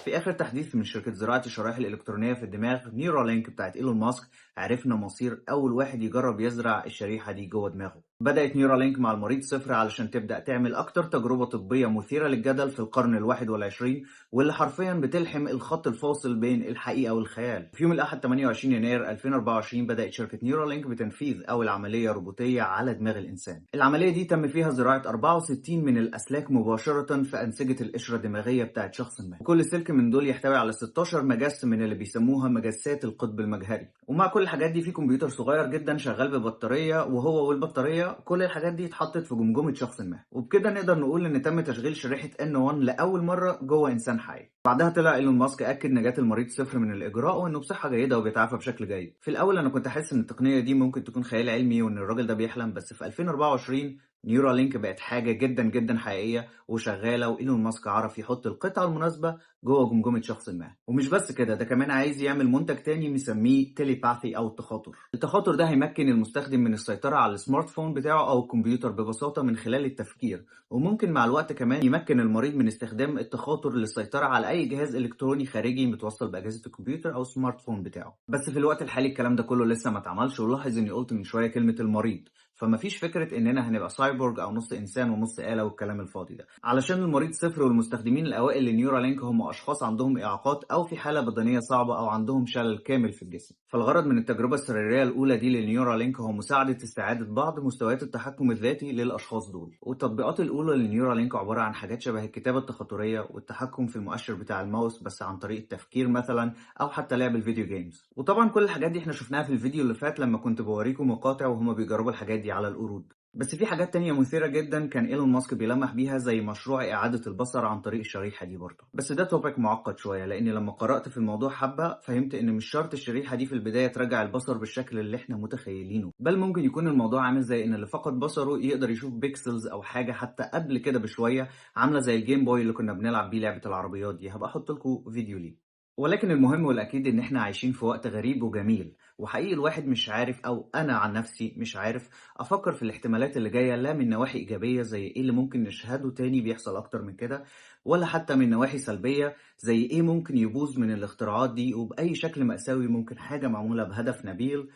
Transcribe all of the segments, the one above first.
في آخر تحديث من شركة زراعة الشرائح الإلكترونية في الدماغ نيورالينك بتاعت إيلون ماسك، عرفنا مصير أول واحد يجرب يزرع الشريحة دي جوه دماغه. بدأت نيورالينك مع المريض صفر علشان تبدأ تعمل أكتر تجربة طبية مثيرة للجدل في القرن 21، واللي حرفيا بتلحم الخط الفاصل بين الحقيقة والخيال. في يوم الأحد 28 يناير 2024 بدأت شركة نيورالينك بتنفيذ أول عملية روبوتية على دماغ الإنسان. العملية دي تم فيها زراعة 64 من الأسلاك مباشرة في أنسجة القشرة الدماغية بتاعت شخص ما، وكل سلك من دول يحتوي على 16 مجس من اللي بيسموها مجسات القطب المجهري. ومع كل الحاجات دي في كمبيوتر صغير جدا شغال ببطارية، وهو والبطارية كل الحاجات دي اتحطت في جمجمة شخص ما، وبكده نقدر نقول ان تم تشغيل شريحة N1 لأول مرة جوه إنسان حي. بعدها طلع إيلون ماسك أكد نجاة المريض صفر من الإجراء وإنه بصحة جيدة وبيتعافى بشكل جيد. في الأول أنا كنت حاسس إن التقنية دي ممكن تكون خيال علمي وإن الراجل ده بيحلم، بس في 2024 نيورالينك بقت حاجة جدا جدا حقيقية وشغالة، وإيلون ماسك عرف يحط القطعة المناسبة جوه جمجمة شخص ما. ومش بس كده، ده كمان عايز يعمل منتج تاني مسميه telepathy أو التخاطر. التخاطر ده هيمكن المستخدم من السيطرة على ال smartphone بتاعه أو الكمبيوتر ببساطة من خلال التفكير، وممكن مع الوقت كمان يمكن المريض من استخدام التخاطر للسيطرة على أي جهاز إلكتروني خارجي متوصل بأجهزة الكمبيوتر أو ال smartphone بتاعه. بس في الوقت الحالي الكلام ده كله لسه ما اتعملش، ولاحظ إني قلت من شوية كلمة المريض، فمفيش فكرة إننا هنبقى سايبورج أو نص إنسان ونص آلة والكلام الفاضي ده، علشان المريض صفر والمستخدمين الأوائل لنيورالينك هم أشخاص عندهم إعاقات أو في حالة بدنية صعبة أو عندهم شلل كامل في الجسم. فالغرض من التجربة السريرية الأولى دي للنيورالينك هو مساعدة استعادة بعض مستويات التحكم الذاتي للأشخاص دول. والتطبيقات الأولى للنيورالينك عبارة عن حاجات شبه الكتابة التخاطرية والتحكم في المؤشر بتاع الماوس بس عن طريق التفكير مثلا، أو حتى لعب ال video games. وطبعا كل الحاجات دي احنا شفناها في الفيديو اللي فات لما كنت بوريكم مقاطع وهما بيجربوا الحاجات دي على القرود. بس في حاجات تانية مثيرة جدا كان إيلون ماسك بيلمح بيها، زي مشروع إعادة البصر عن طريق الشريحة دي برضه. بس ده topic معقد شوية، لأني لما قرأت في الموضوع حبة فهمت إن مش شرط الشريحة دي في البداية ترجع البصر بالشكل اللي إحنا متخيلينه، بل ممكن يكون الموضوع عامل زي إن اللي فقد بصره يقدر يشوف pixels أو حاجة حتى قبل كده بشوية، عاملة زي ال Game Boy اللي كنا بنلعب بيه لعبة العربيات دي. هبقى أحط لكم فيديو ليه. ولكن المهم والأكيد إن إحنا عايشين في وقت غريب وجميل، وحقيقي الواحد مش عارف، أو أنا عن نفسي مش عارف أفكر في الاحتمالات اللي جاية، لا من نواحي إيجابية زي إيه اللي ممكن نشهده تاني بيحصل أكتر من كده، ولا حتى من نواحي سلبية زي إيه ممكن يبوظ من الاختراعات دي، وبأي شكل مأساوي ممكن حاجة معمولة بهدف نبيل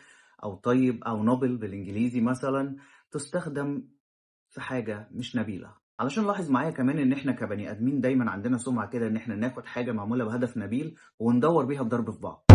أو طيب أو noble بالإنجليزي مثلا تستخدم في حاجة مش نبيلة. علشان لاحظ معايا كمان ان احنا كبني ادمين دايما عندنا سمعه كده ان احنا ناخد حاجة معمولة بهدف نبيل وندور بيها الضرب في بعض.